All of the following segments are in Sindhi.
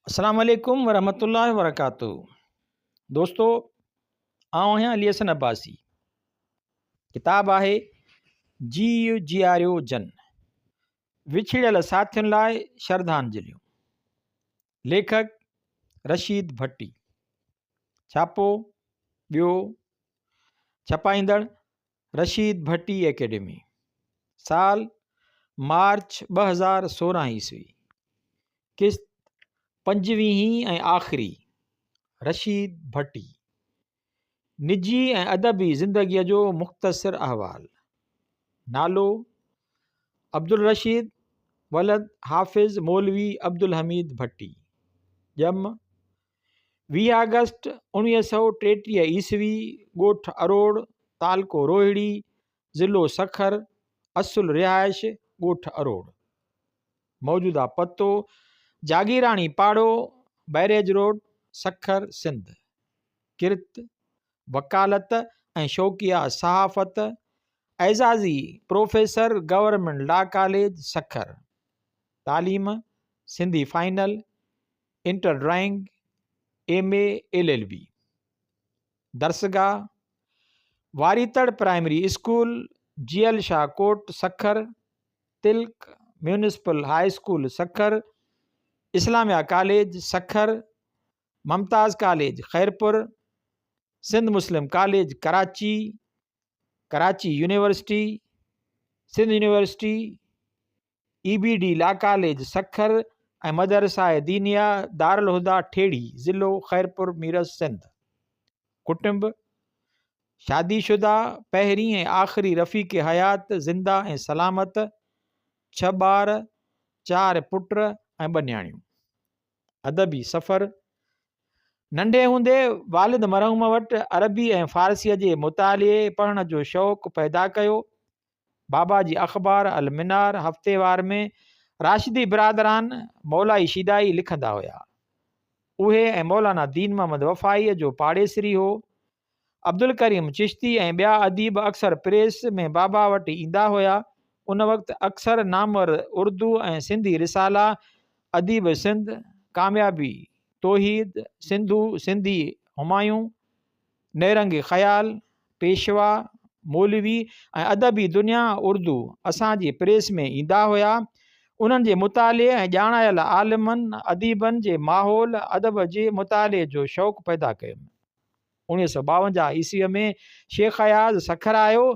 السلام عليڪم ورحمة الله وبرڪاته دوستو آئون آهيان علي حسن عباسي ڪتاب آهي جيء جياريو جن وڇڙيل ساٿين لاء شرڌانجليون ليکڪ رشيد ڀٽي ڇاپو ٻيو ڇپائيندڙ رشيد ڀٽي اڪيڊمي، سال مارچ 2016 عيسوي، قسط پنجويهين ۽ آخري، رشيد ڀٽي، نجي ۽ ادبي زندگيء جو مختصر احوال، نالو عبدالرشيد ولد حافظ مولوي عبدالحميد ڀٽي، ڄم 20 آگسٽ 1933 عيسوي، ڳوٺ اروڙ، تعلقو روهڙي، ضلعو سکر، اصل رهائش ڳوٺ اروڙ. موجوده پتو، جاگيراڻي پاڙو، بئريج روڊ، سکر، سنڌ. ڪرت، وڪالت ۽ شوقيه صحافت، اعزازي professor government law college Sukkur. تعليم، Sindhi final, inter drawing, M A, L L B. درسگاهه، Waritar primary school, Jiyal Shah Kot, Sukkur, Tilak municipal high school, Sukkur, Islamia college, Sukkur, Mumtaz college, Khairpur, Sindh Muslim college, Karachi, Karachi university, Sindh university, E B D law college Sukkur ۽ مدرسه دينيه دارالهديٰ ٺيڙهي ضلعو خيرپور ميرس سنڌ. ڪٽنب، شادي شده، پهرين ۽ آخري رفيق حيات زنده ۽ سلامت، ڇهه ٻار، چار پٽ ۽ ٻه نياڻيون. ادبي سفر، ننڍي هوندي والد مرحوم وٽ عربي ۽ فارسيء جي مطالعي پڙهڻ جو شوق پيدا ڪيو. بابا جي اخبار المنار هفتيوار ۾ راشدي برادران مولائي شيدائي لکندا هيا. اهي ۽ مولانا دين محمد وفائيء جو پاڙيسري هو. عبدالڪريم چشتي ۽ ٻيا اديب اڪثر پريس ۾ بابا وٽ ايندا هيا. ان وقت اڪثر نامور اردو ۽ سنڌي رسالا اديب سنڌ، ڪاميابي، توحيد، سنڌو، سنڌي همايون، نيرنگ خيال، پيشوا، مولوي ۽ ادبي دنيا اردو اسان جي پريس ۾ ايندا هيا. انهن جي مطالعي ۽ ڄاڻايل عالمن، اديبن جي ماحول ادب جي مطالعي جو شوق پيدا ڪيم. 1952 عيسويء ۾ شيخ اياز سکر آيو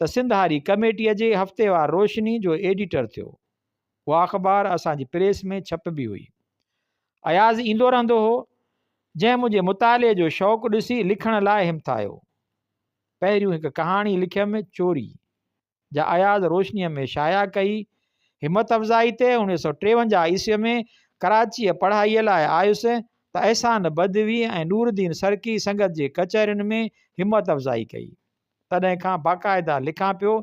ته سنڌ هاري ڪميٽيء جي هفتيوار روشني جو ايڊيٽر ٿيو. اها اخبار اسان جي پريس ۾ ڇپبي هئي. اياز ايندو رهندو هو، جنهن منهنجي مطالعي جو شوق ڏسي لکڻ لاء همٿايو. پهريون هڪ ڪهاڻي لکيم چوري، جا اياز روشنيء ۾ شايع ڪئي. همت افزائي تي 1953 عيسويء ۾ ڪراچيء پڙهائيء لاء آيس ته احسان بدوي ۽ نورالدين سرڪي سنگت جي ڪچهرين ۾ همت افزائي ڪئي. تڏهن کان باقاعده لکان پيو.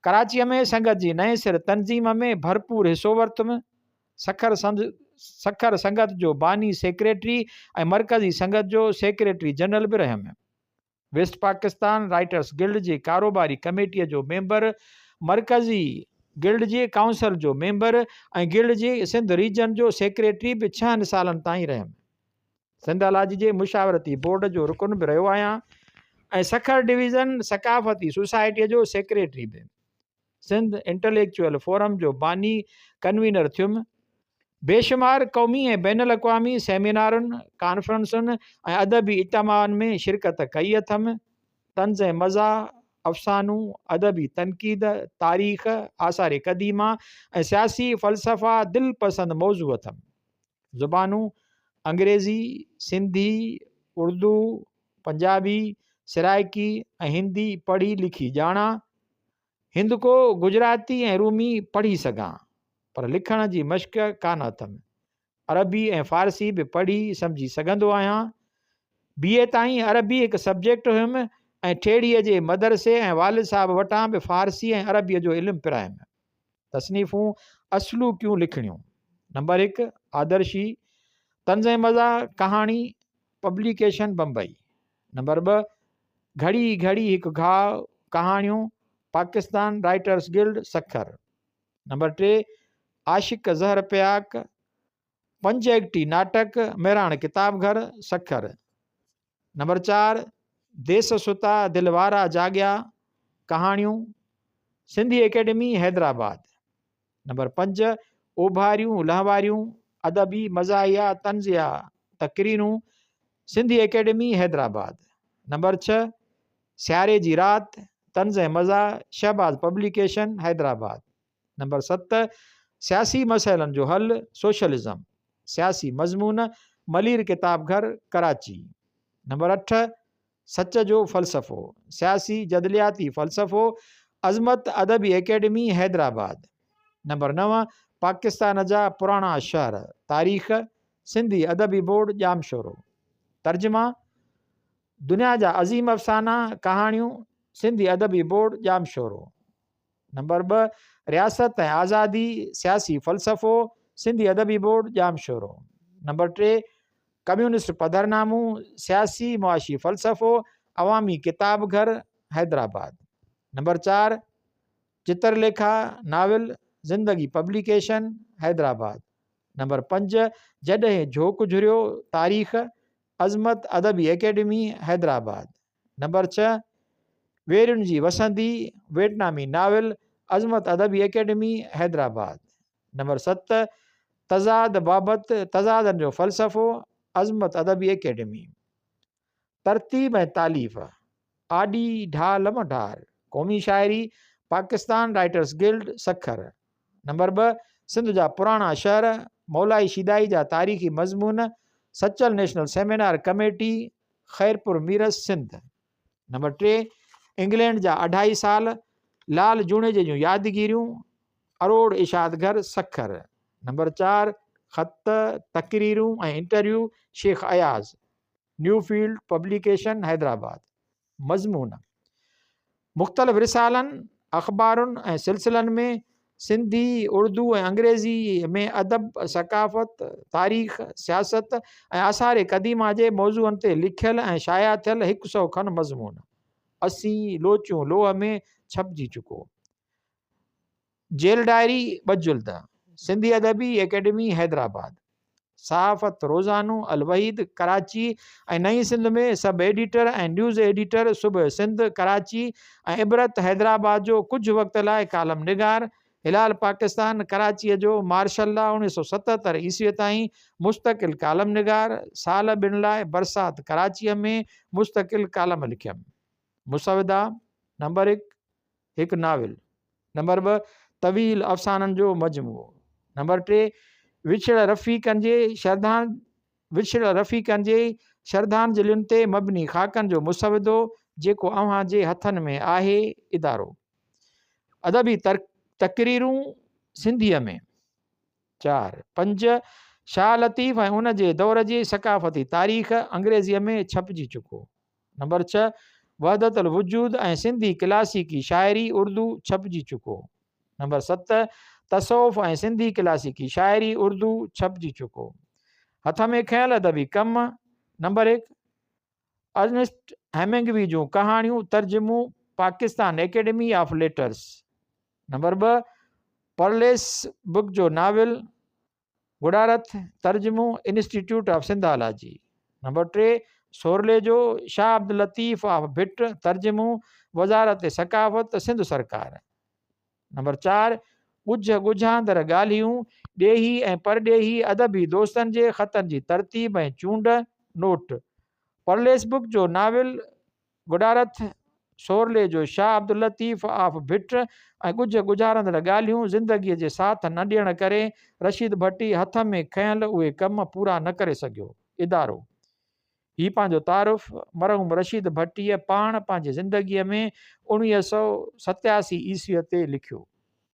ڪراچيء ۾ سنگت جي نئين سر تنظيم ۾ ڀرپور حصو ورتم. سکر سکر سنگت جو باني سيڪريٽري ۽ مرڪزي سنگت جو سيڪريٽري جنرل به رهيم. ويسٽ پاڪستان رائٽرس گلڊ جي ڪاروباري ڪميٽيء جو ميمبر، مرڪزي گلڊ جي ڪائونسل جو ميمبر ۽ گلڊ جي سنڌ ريجن جو سيڪريٽري به ڇهن سالن تائين رهيم. سنڌ الاجي جي مشاورتي بورڊ جو رڪن به رهيو آهيان ۽ سکر ڊويزن ثقافتي سوسائٽيء جو سيڪريٽري به. سنڌ انٽليڪچوئل فورم جو باني ڪنوينر ٿيم. بيشمار قومي ۽ بين الاقوامي سيمينارن، ڪانفرنسن ۽ ادبي اجتماعن ۾ شرڪت ڪئي اٿم. طنز ۽ مزاح، افسانو، ادبي تنقيد، تاريخ، آثار قديمه ۽ سياسي فلسفا دلپسند موضوع اٿم. زبانون، انگريزي، سنڌي، اردو، پنجابي، سرائيڪي ۽ هندي پڙهي لکي ڄاڻان. هندڪو، گجراتي ۽ رومي پڙهي سگهان، پر لکڻ جي مشق ڪانه اٿم. عربي ۽ فارسي به پڙهي سمجهي سگهندو آهيان. بي اي تائين عربي هڪ سبجيڪٽ هيم ۽ ٺيڙهيء جي مدرسي ۽ والد صاحب وٽان به فارسي ۽ عربيء جو علم پرايم. تصنيفون اصلوڪيون لکڻيون، نمبر هڪ، آدرشي، طنز ۽ مزاح، ڪهاڻي، پبليڪيشن بمبئي. نمبر ٻه، گهڙي گهڙي هڪ گهاء، ڪهاڻيون، Pakistan writers guild, Sukkur. Number ٽي، عاشق زهر پياڪ، پنج ايڪٽي ناٽڪ، مهراڻ ڪتاب گهر، سکر. نمبر چار، ديس ستا دل وارا جاڳيا، ڪهاڻيون، سنڌي اڪيڊمي حيدرآباد. نمبر پنج، اوڀاريون لهواريون، ادبي مزاحيه طنزيه تقريرون، سنڌي اڪيڊمي حيدرآباد. نمبر ڇهه، سياري جي رات، طنز ۽ مزاح، شهباز پبليڪيشن حيدرآباد. نمبر ست، سياسي مسئلن جو حل، سوشلزم، سياسي مضمون، ملير ڪتاب گهر، ڪراچي. نمبر اٺ، سچ جو فلسفو، سياسي جدلياتي فلسفو، عظمت ادبي اڪيڊمي، حيدرآباد. نمبر نو، پاڪستان جا پراڻا شهر، تاريخ، سنڌي ادبي بورڊ، ڄامشورو. ترجما، دنيا جا عظيم افسانا، ڪهاڻيون، سنڌي ادبي بورڊ، ڄامشورو. نمبر ٻه، رياست ۽ آزادي، سياسي فلسفو، سنڌي ادبي بورڊ، ڄامشورو. نمبر ٽي، ڪميونسٽ پڌرنامو، سياسي معاشي فلسفو، عوامي ڪتاب گهر، حيدرآباد. نمبر چار، چترليکا، ناول، زندگي پبليڪيشن، حيدرآباد. نمبر پنج، جڏهن جهوڪ جهريو، تاريخ، عظمت ادبي اڪيڊمي، حيدرآباد. نمبر ڇهه، ويرين جي وسندي، ويٽنامي ناول، عظمت ادبي اڪيڊمي، حيدرآباد. نمبر ست، تضاد بابت تضادن جو فلسفو، عظمت ادبي اڪيڊمي. ترتيب ۽ تاليف، آڏي ڍال م ڍار، قومي شاعري، Pakistan writers guild, Sukkur. Number ٻه، سنڌ جا پراڻا شهر، مولائي شيدائي جا تاريخي مضمون، Sachal national seminar committee, Khairpur Mirs, Sindh. Number ٽي، انگلينڊ جا اڍائي سال، لال جوڻيجي جون يادگيريون، اروڙ اشاعت گهر، سکر. نمبر چار، خط، تقريرون ۽ interview, Shaikh Ayaz, new field publication, Hyderabad. مضمون، مختلف رسالن، اخبارن ۽ سلسلن ۾ سنڌي، اردو ۽ انگريزيء ۾ ادب، ثقافت، تاريخ، سياست ۽ آثار قديمه جي موضوعن تي لکيل ۽ شايع ٿيل هڪ سئو کن مضمون، اسين لوچون لوهه ۾ ڇپجي چڪو. جيل ڊائري، ٻه جلد، سنڌي ادبي اڪيڊمي حيدرآباد، صحافت روزانو الوحيد ڪراچي ۽ نئين Sindh ۾ sub editor ۽ news editor Subah Sindh Karachi ۽ Ibrat Hyderabad جو ڪجهه وقت لاء ڪالم نگار، هلال پاڪستان ڪراچيء جو مارشل لا 1977 عيسويء تائين مستقل ڪالم نگار، سال ٻن لاء برسات ڪراچيء ۾ مستقل ڪالم لکيم. مسودا نمبر هڪ. هڪ ناول، نمبر ٻه طويل افسانن جو مجموعو، نمبر ٽي وڇڙيل رفيقن جي شرڌان وڇڙيل رفيقن جي شرڌانجلين تي مبني خاڪن جو مسودو جيڪو اوهان جي هٿن ۾ آهي، ادارو ادبي تقريرون سنڌيء ۾. چار، پنج، شاهه لطيف ۽ ان جي دور جي ثقافتي تاريخ انگريزيء ۾ ڇپجي چڪو. نمبر ڇهه، وحدت الوجود ۽ سنڌي ڪلاسيڪي شاعري اردو ڇپجي چڪو. نمبر ست، تصوف ۽ سنڌي ڪلاسيڪي شاعري اردو ڇپجي چڪو. هٿ ۾ کنيل ادبي ڪم، نمبر هڪ، ارنسٽ هيمنگوي جون ڪهاڻيون ترجمو Pakistan academy of letters. Number ٻه، پرليس بڪ جو ناول گڙارٿ، ترجمو، institute of Sindhology. Number T, Sorley جو شاهه عبداللطيف آف ڀٽ، ترجمو، وزارت ثقافت، سنڌ سرڪار. نمبر چار، ڳجهه ڳجهاندر ڳالهيون، ڏيهي ۽ پرڏيهي ادبي دوستن جي خطن جي ترتيب ۽ چونڊ، نوٽ، پرليس بڪ جو ناول گڊارٿ، سورلي جو شاهه عبداللطيف آف ڀٽ ۽ ڳجهه ڳجهارندڙ ڳالهيون زندگيء جي ساٿ نه ڏيڻ ڪري رشيد ڀٽي هٿ ۾ کنيل اهي ڪم پورا نه ڪري سگهيو. ادارو. هي پنهنجو تعارف مرحوم رشيد ڀٽيء پاڻ پنهنجي زندگيء ۾ 1987 عيسويء تي لکيو.